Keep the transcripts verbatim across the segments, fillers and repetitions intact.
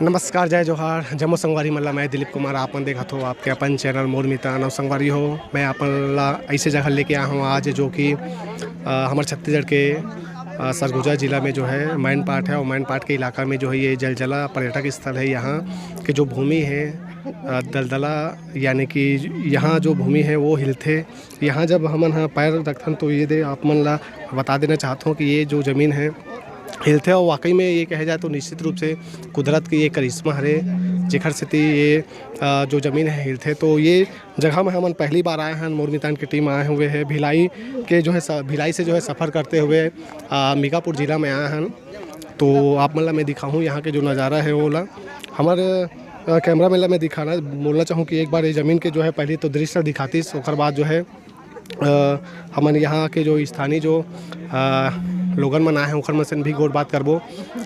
नमस्कार, जय जोहार, जम्मो संगवारी मन ला। मैं दिलीप कुमार, आप मन देखत हो आपके अपन चैनल मोर मितान। अउ संगवारी हो, मैं आप मन ला ऐसे जगह लेके आया हूँ आज, जो कि, अ, हमर छत्तीसगढ़ के, अ, सरगुजा जिला में जो है मैनपाट है, और मैनपाट के इलाका में जो है ये जलजला पर्यटक स्थल है। यहाँ के जो भूमि है, अ, दलदला, यानी कि यहाँ जो भूमि है वो हिलथे। यहाँ जब हमन ह पैर रखथन तो ये दे आप मन ला बता देना चाहत हूँ कि ये जो जमीन है हिलथे, और वाकई में ये कहे जाए तो निश्चित रूप से कुदरत के ये करिश्मा हरे, जेकर सेती ये, अ, जो जमीन है हिलथे। तो ये जगह में हमन पहली बार आए हैं, मोर मितान की टीम आए हुए हैं भिलाई के जो है स-, भिलाई से जो है सफ़र करते हुए, अ, अंबिकापुर जिला में आए हैं। तो आप मन ला मैं दिखाहूँ यहाँ के जो नज़ारा है वो ला। हमर, अ, कैमरा मैन ला मैं दिखाना, बोलना चाहूँ कि एक बार ये जमीन के जो है पहले तो दृश्य दिखातीस, ओकर बाद जो है, अ, हमन यहाँ के जो स्थानीय जो, अ, लोगन मन आए हैं, ओकर मन से भी गोठ बात करबो,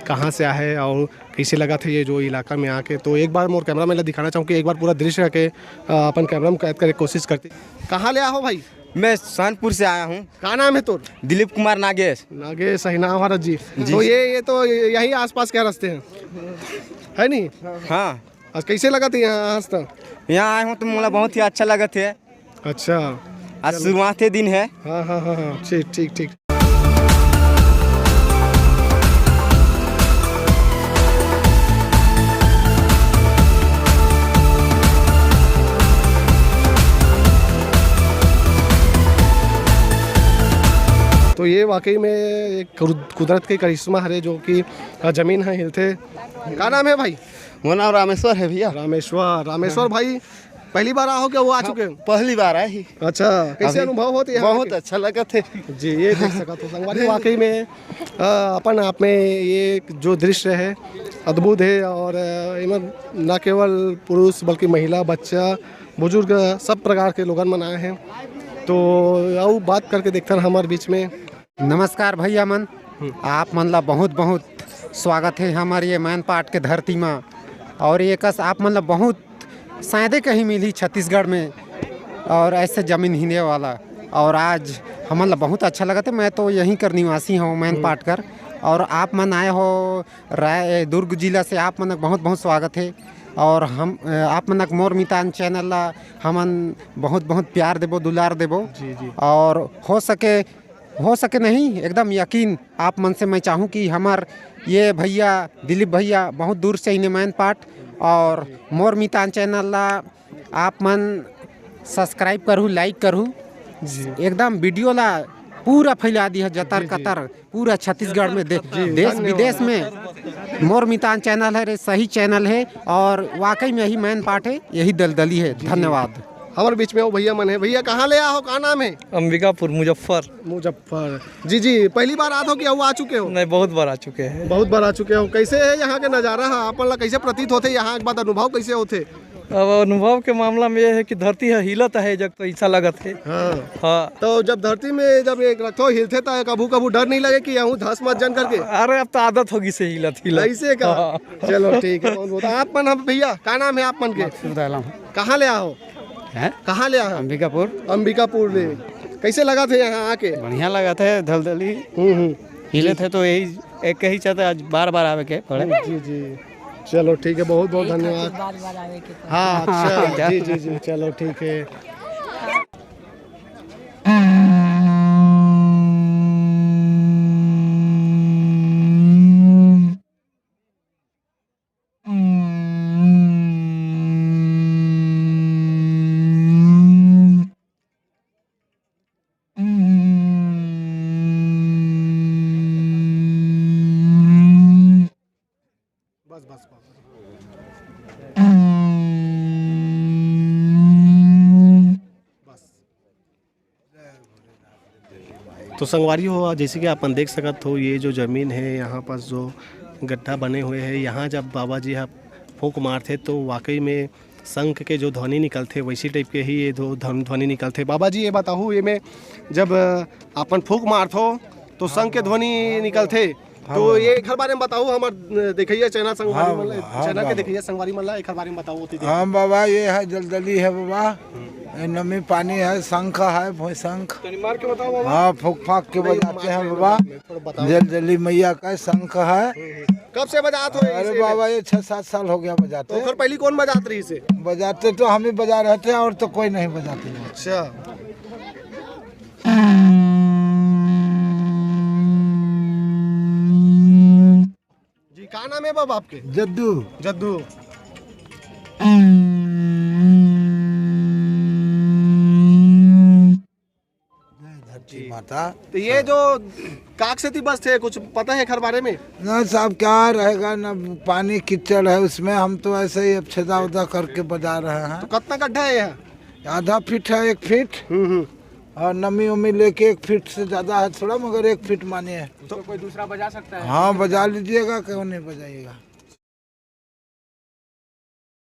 कहाँ से आए हैं और कैसे लगा थे ये जो इलाका में आके। तो एक बार मोर कैमरा मैन ला दिखाना चाहूँ कि एक बार पूरा दृश्य के, अ, अपन कैमरा में कैद करे के कोशिश करते। कहाँ ले आए हो भाई? मैं सोनपुर से आया हूँ। का नाम है तोर? दिलीप कुमार नागेश। नागेश है नाम हमारा जी। जी। तो ये, ये तो यही आसपास के रस्ते हैं, है नहीं? हाँ। आज कैसे लगा था यहाँ आज तक? यहाँ आए हूँ तो मोला बहुत ही अच्छा लगा थे। अच्छा। आज चलो। शुरुआत दिन है। हाँ, हाँ, हाँ, हाँ, ठीक, ठीक, ठीक। तो ये वाकई में एक कुर-, कुदरत के करिश्मा हरे, जो कि, अ, जमीन है हिलथे। का नाम है भाई? मोर नाम रामेश्वर है भैया। रामेश्वर, रामेश्वर हाँ। भाई, पहली बार आओ क्या, वो आ हाँ, चुके हो? पहली बार आए ही। अच्छा, कैसे अभी अनुभव होते हैं यहाँ बहुत के? अच्छा लगा थे। जी, ये देख सका तो संगवारी, वाकई में, अ, अपन आप में ये जो दृश्य है, अद्भुत है। और, अ, एमन न केवल पुरुष बल्कि महिला, बच्चा, बुजुर्ग, सब प्रकार के लोगन मन आए हैं। तो अउ बात करके देखथन हमर बीच में। नमस्कार भैया मन, हम्म। आप मन ला बहुत बहुत स्वागत है हमर ये मैनपाट के धरती मा। और ये कस आप मन ला बहुत शायदे कहीं मिलही छत्तीसगढ़ में, और ऐसे जमीन हिले वाला। और आज हमन ला बहुत अच्छा लगत है। मैं तो यहीं कर निवासी हूँ, मैनपाट कर, और आप मन आए हो राय, दुर्ग जिला से, आप मन के बहुत बहुत स्वागत है। और हम, अ, आप मन के मोर मितान चैनल ला हमन बहुत बहुत प्यार देबो, दुलार देबो। जी, जी। और हो सके, हो सके नहीं, एकदम यकीन आप मन से मैं चाहूँ कि हमर ये भैया, दिलीप भैया, बहुत दूर से इन्हें मैनपाट और मोर मितान चैनल ला आप मन subscribe करहु, like करहु। जी। एकदम video ला पूरा फैला दिया जतर जी, जी। कतर पूरा छत्तीसगढ़ में, दे-, जी, देश धन्यवाद। विदेश में। मोर मितान चैनल है रे, सही चैनल है और वाकई में यही मैनपाट है, यही दलदली है। जी। धन्यवाद। हमारे बीच में वो भैया मन है। भैया, कहाँ ले आए हो, का नाम है? अंबिकापुर, मुजफ्फर। मुजफ्फर। जी, जी, पहली बार आत हो कि अउ आ चुके हो? नहीं, बहुत बार आ चुके हैं। बहुत बार आ चुके हो। कैसे है यहाँ के नज़ारा है, आप मन ला कैसे प्रतीत होथे, यहाँ के बाद अनुभव कैसे होथे? अब अनुभव के मामला में ये है कि धरती है, हिलत है, जब तो ऐसा लगत है। हाँ। हाँ। तो जब धरती में जब एक रखथो हिलथे, तो कभू कभू डर नहीं लगे कि यहूँ धस मत जन करके? अरे, अब तो आदत होगी से हिलत, हिलत। ऐसे का? हाँ। चलो, ठीक है, बहुत बहुत। आप मन, हम भैया, का नाम है आप मन के? मकसूद आलम। कहाँ ले आओ? हैं? कहाँ ले आओ? अंबिकापुर। अंबिकापुर ले। कैसे लगा थे यहाँ आके? बढ़िया लगा थे, धलधली। हम्म, हम्म। हिले थे तो यही एक ही चाहते, आज बार बार आवे के पड़े। जी, जी। चलो, ठीक है, बहुत बहुत धन्यवाद। बार बार आवे के पड़े। हाँ, अच्छा। जी, जी, जी, चलो, ठीक है। बस, बस, बस। बस। तो संगवारी हो, जैसे कि आप मन देख सकत हो, ये जो जमीन है, यहाँ पास जो गड्ढा बने हुए हैं, यहाँ जब बाबा जी ह फूंक मारथे, तो वाकई में शंख के जो ध्वनि निकलथे, वैसी type के ही ये धो-, ध्वन-, ध्वनि निकलथे। बाबा जी, ये बताओ, ये में जब, अ, अपन फूंक मारथो, तो शंख के ध्वनि निकलथे, तो ये एखर बारे में बताओ, हमर देखइया चैनल संगवारी हाँ, मन ला, हाँ चैनल के बाबा। देखइया संगवारी मन ला एखर बारे में बताओ, ओती दे। हाँ बाबा, ये है जलदली है बाबा, ये नमी पानी है, शंख है, भूई शंख। तनी मार के बताओ बाबा। हाँ, फूक फाक के नहीं, बजाते मार हैं के बाबा। नहीं, थोड़ा बताओ। जलदली मैया का शंख है। कब से बजात हो अरे इसे? बाबा, ये छह सात साल हो गया तो बजाते। ओखर पहली कौन बजात रहिस हे? बजाते तो हम ही बजा रहे थे, और तो कोई नहीं बजाते हैं। अच्छा। जी, का नाम है बाबा आपके? जद्दू। जद्दू। जय धरती जी। माता। तो ये जो काकसेती बस थे, कुछ पता है एखर बारे में? ना साहब, क्या रहेगा ना, पानी कीचड़ है उसमें, हम तो ऐसे ही अब छेदा उदा करके बजा रहे हैं। तो कितना गड्ढा है यहाँ? आधा फीट है, एक फीट। हम्म, हम्म। और नमी उमी लेके एक फीट से ज्यादा है थोड़ा, मगर एक फीट माने है। तो कोई दूसरा बजा सकता है? हाँ, बजा लीजिएगा, क्यों नहीं बजाइएगा।